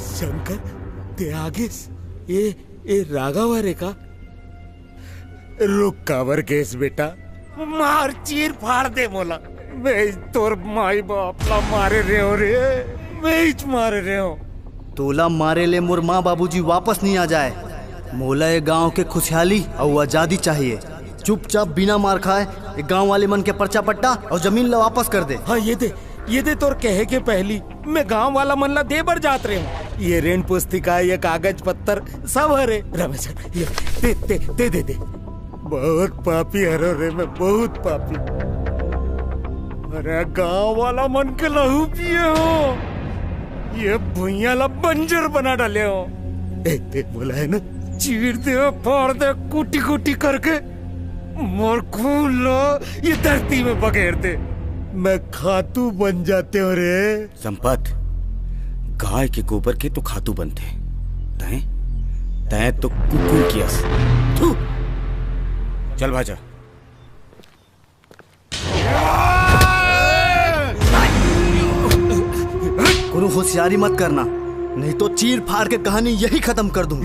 शंकर, ते आ गेस? ए, ए राघव हरे का? रुक, काबर गेस बेटा? मार चीर फाड़ दे मोला। मैं तोर माई बाप ला मारे रेहो रे, मैं मारे रेहो। तोला मारे ले मोर माँ बाबूजी वापस नहीं आ जाए। मोला ये गांव के खुशहाली अउ आजादी चाहिए। चुपचाप बिना मार खाए ये गांव वाले मन के पर्चा पट्टा अउ जमीन ला वापस कर दे। हाँ, ये दे, ये दे तोर कहे के पहली मैं गांव वाला मन ला दे बर जात रहे हूँ। ये ऋण पुस्तिका, ये कागज पत्तर सब हरे। रमेश, ये दे, दे, दे, दे, दे। बहुत पापी हरो रे मैं, बहुत पापी। अरे गांव वाला मन के लहू पिए हो, ये भुइयां ला बंजर बना डाले हो। ए, ए, बोला है ना? चीर दे, फाड़ दे, कूटी कूटी करके मोर खून ला ये धरती में बखेर दे। मैं खातू बन जाते हो रे। संपत, गाय के गोबर के तो खातू बनथे, तैं, तैं तो कुकुर की अस। थू। चल भाजा। कोनो होशियारी मत करना, नहीं तो चीर फाड़ के कहानी यही खत्म कर दूं।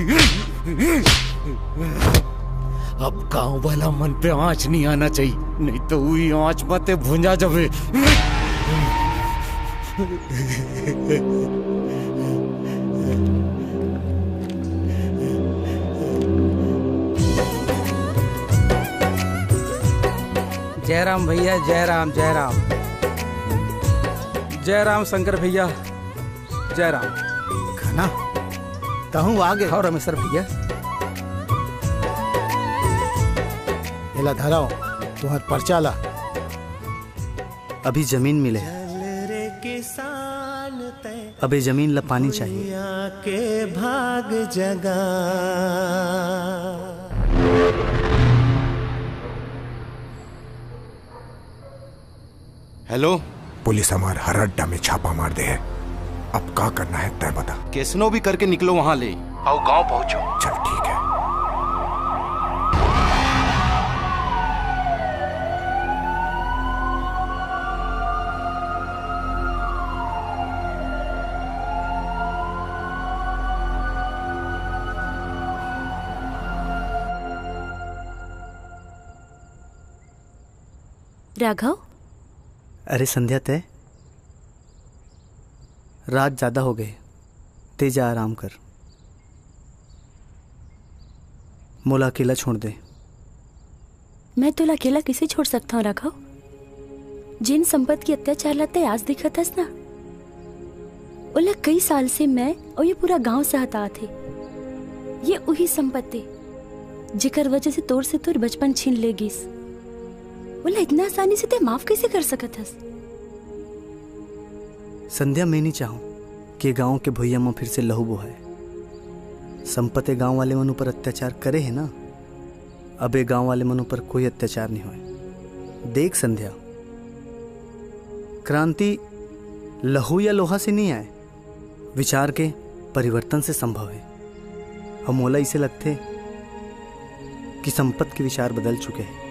अब गांव वाला मन पे आंच नहीं आना चाहिए, नहीं तो वही आंच मते भुंजा जावे। जय राम भैया, जय राम, जय राम। जय राम शंकर भैया, जय राम। घना, तहूँ आ गे। हव रमेश्वर भैया। एला धरव, तुँहर पर्चा ला। अभी जमीन मिले। अब ए जमीन ला पानी चाहिए। हेलो। पुलिस हमार हर अड्डा में छापा मार दे हे। अब का करना हे, तैं बता। कैसनो भी करके निकलो वहाँ ले, अउ गाँव पहुँचो। चल, ठीक हे। राघव? अरे संध्या, तैं? रात जादा हो गे, तैं जा आराम कर। मोला अकेला छोड़ दे। मैं तोला अकेला कइसे छोड़ सकथंव राघव? जेन संपत के अत्याचार ला तैं आज देखत हस ना, ओला कई साल से मैं अउ ये पूरा गांव सहत आत हे। ये उही संपत ए, जेकर वजह से तोर से तोर बचपन छीन ले गिस। ओला इतना आसानी से तैं माफ कइसे कर सकत हस? संध्या, मैं नइ चाहूं कि गांव के भुइयां म फिर से लहू बोहाय। संपत ए गांव वाले मन ऊपर अत्याचार करे हे ना, अब ए गांव वाले मन ऊपर कोई अत्याचार नइ होय। देख संध्या, क्रांति लहू या लोहा से नइ आय, विचार के परिवर्तन से संभव हे। अउ मोला इसे लगथे कि संपत के विचार बदल चुके हे।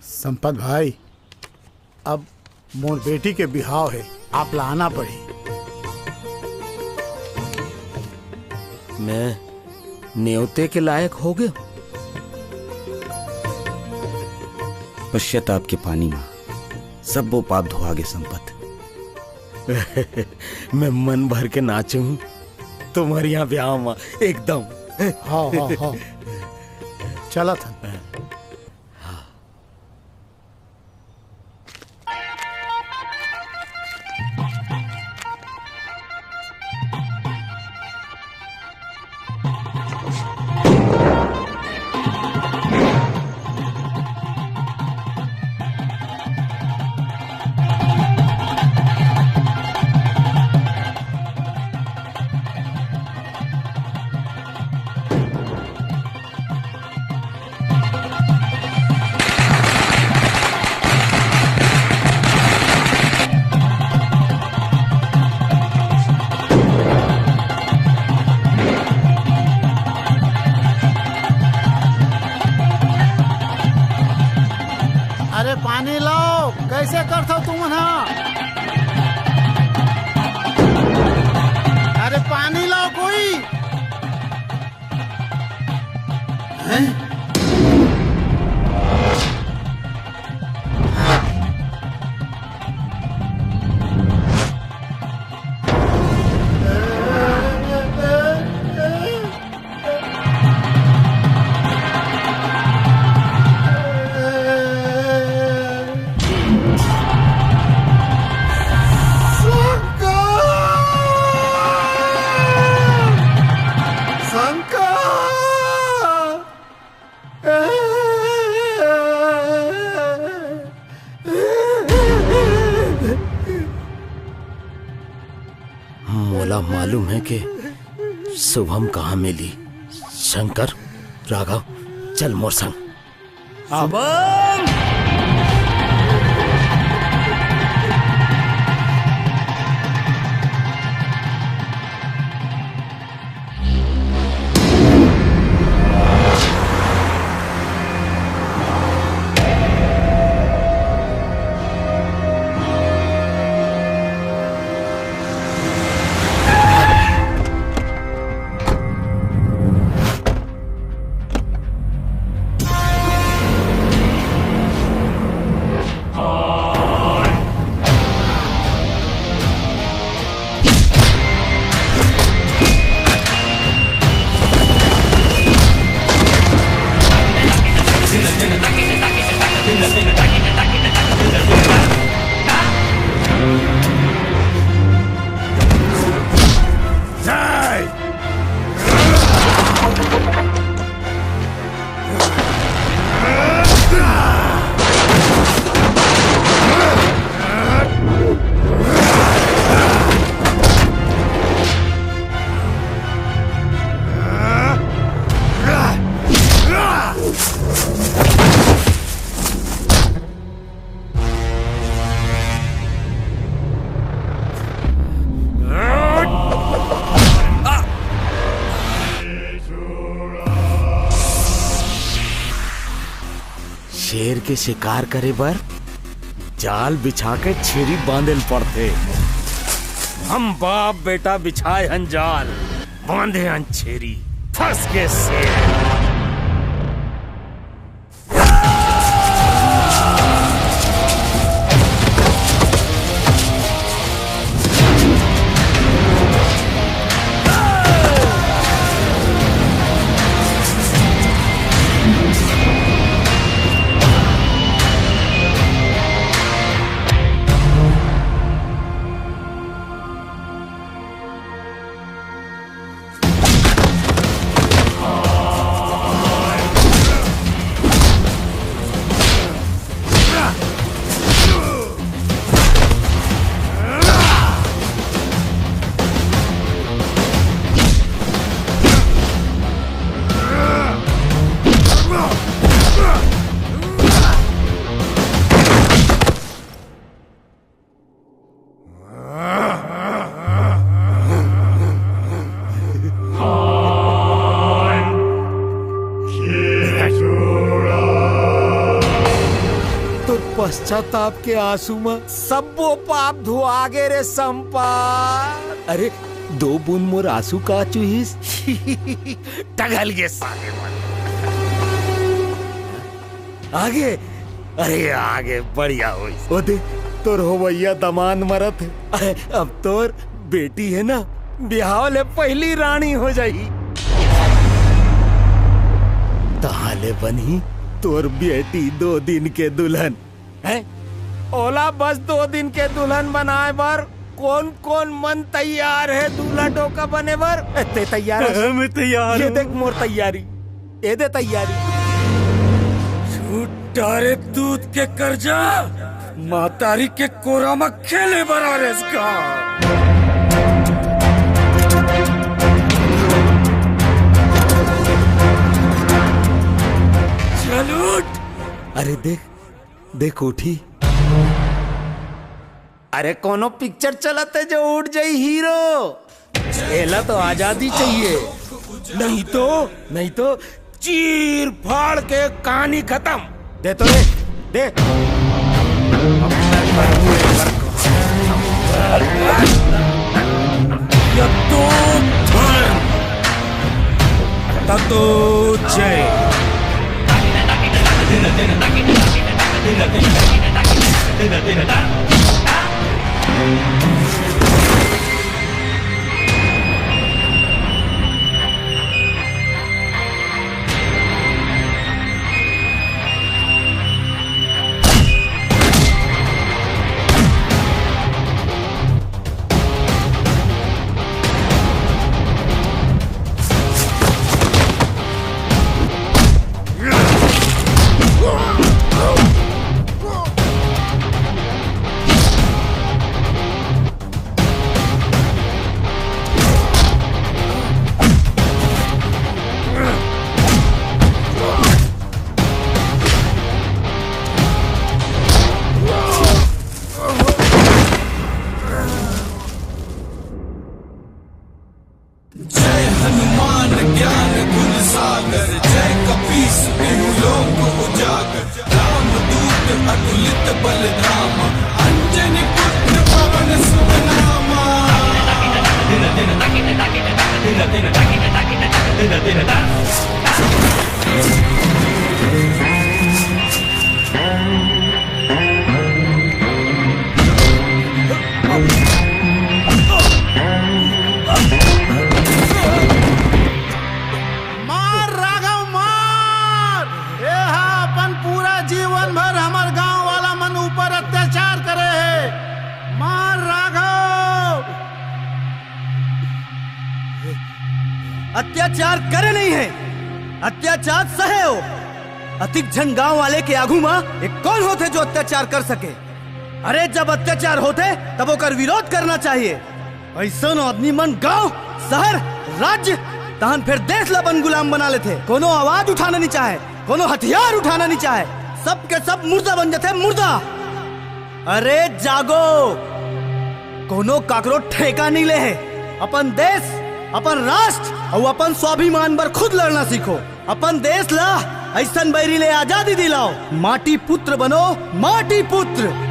संपत भाई, अब मोर बेटी के बिहाव हे, आप ला आना पड़ही। मैं नेवते के लायक हो गया। पश्चाताप के पानी मा सब्बो पाप धोआ गे संपत। मैं मन भर के नाचूं तुम्हारे यहाँ ब्याह मा एकदम। हाँ, हाँ, हाँ। चलत हन। अरे पानी लाओ, कैसे करथव तुमन हा? अरे पानी लाओ कोई। हैं? शंकर! शंकर! मोला मालूम हे कि शुभम कहाँ मिली। शंकर, राघव, चल मोर संग। शुभम! शेर के शिकार करे बर जाल बिछा के छेरी बांधे ल पड़थे। हम बाप बेटा बिछाए हन जाल, बांधे हन छेरी, फंस गे शेर। तोर पश्चाताप के आंसू म सब्बो पाप धुआ गे रे संपा। अरे, दो बूंद मोर आंसू का चुहिस। टघल गे साले मन। आगे, अरे आगे बढ़िया होइस। ओ दे, तोर होवइया दमांद मरत हे। अरे, अब तोर बेटी हे ना, बिहाव ले पहिली रानी हो जाही। तहां ले बनही तोर बेटी दो दिन के दुल्हन। हैं? ओला बस दो दिन के दुल्हन बनाए बर कोन-कोन मन तैयार हे दूल्हा डोका बने बर? ए, ते तैयार हस? मैं तैयार ये हूँ। देख मोर तैयारी, ए दे तैयारी। छूटा रे दूध के कर्जा, मातारी के कोरा म खेले बर आ रेस का। चल उठ। अरे देख, देख उठी। अरे कोनो पिक्चर चलत हे जो उठ जाई हीरो। एला तो आजादी चाहिए, नहीं तो, नहीं तो चीर फाड़ के कहानी खत्म। दे तो रे, दे। यतो धर्म, ततो जय। जय हनुमान ज्ञान गुण सागर, जय कपीस तिहु लोक उजागर। रामदूत अतुलित बल धामा, अंजनी पुत्र पवन सुत नामा। मार राघव, मार। एहा अपन पूरा जीवन भर हमर गांव वाला मन ऊपर अत्याचार करे हे। मार राघव। अत्याचार करे नहीं हे, अत्याचार सहे हो। अतिक झन गांव वाले के आगू मा एक कौन होथे जो अत्याचार कर सके? अरे, जब अत्याचार होथे, तब ओकर विरोध करना चाहिए। अइसन आदमी मन गांव, शहर, राज्य, तहन फिर देश ला अपन गुलाम बना लेथे। कोनो आवाज उठाना नहीं चाहे, कोनो हथियार उठाना नहीं चाहे, सब के सब मुर्दा बन जाथे, मुर्दा। अरे जागो, कोनो काकरो ठेका नहीं ले हे। अपन देश, अपन राष्ट्र अउ अपन स्वाभिमान बर खुद लड़ना सीखो। अपन देश ला अइसन बैरी ले आजादी दिलाओ। माटी पुत्र बनो, माटी पुत्र।